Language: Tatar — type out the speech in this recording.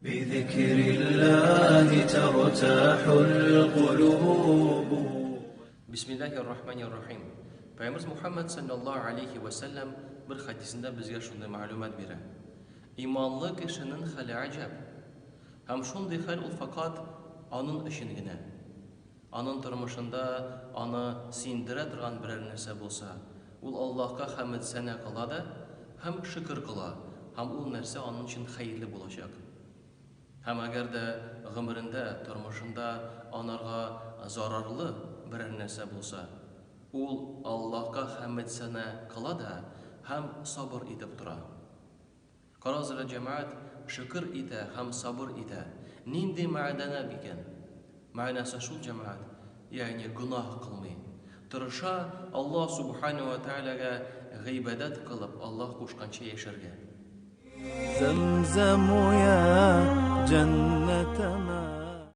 بذكر الله ترتاح القلوب. Бисмиллахи рахмани рахим. Пәйгамбәребез Мухаммад саллаллаһу алейхи ва сәлләм бер хәдисендә безгә шундый мәгълүмат бирә. Иманлы кешенең хәле гаҗәп. Һәм шундый хәл ул факат аның өчен генә. Аның тормышында аны сөендерә торган берәр нәрсә булса, ул Аллаһка хәмед-сәна кыла да һәм шөкер кыла, һәм ул нәрсә аның өчен хәерле булачак. Һәм әгәр дә гомерендә, тормышында анарга зарарлы берәр нәрсә булса, ул Аллаһка хәмед-сәна кыла да һәм сабыр итеп тора. Карагыз әле, җәмәгать, шөкер итә һәм сабыр итә. Нинди мәгънәдә микән? Мәгънәсе шул, җәмәгать, ягъни гөнаһ кылмый. Тырыша Аллаһ Субхана ва Тәгаләгә гыйбадәт кылып, Аллаһ кушканча яшәргә. Зәмзәм я җәннәт.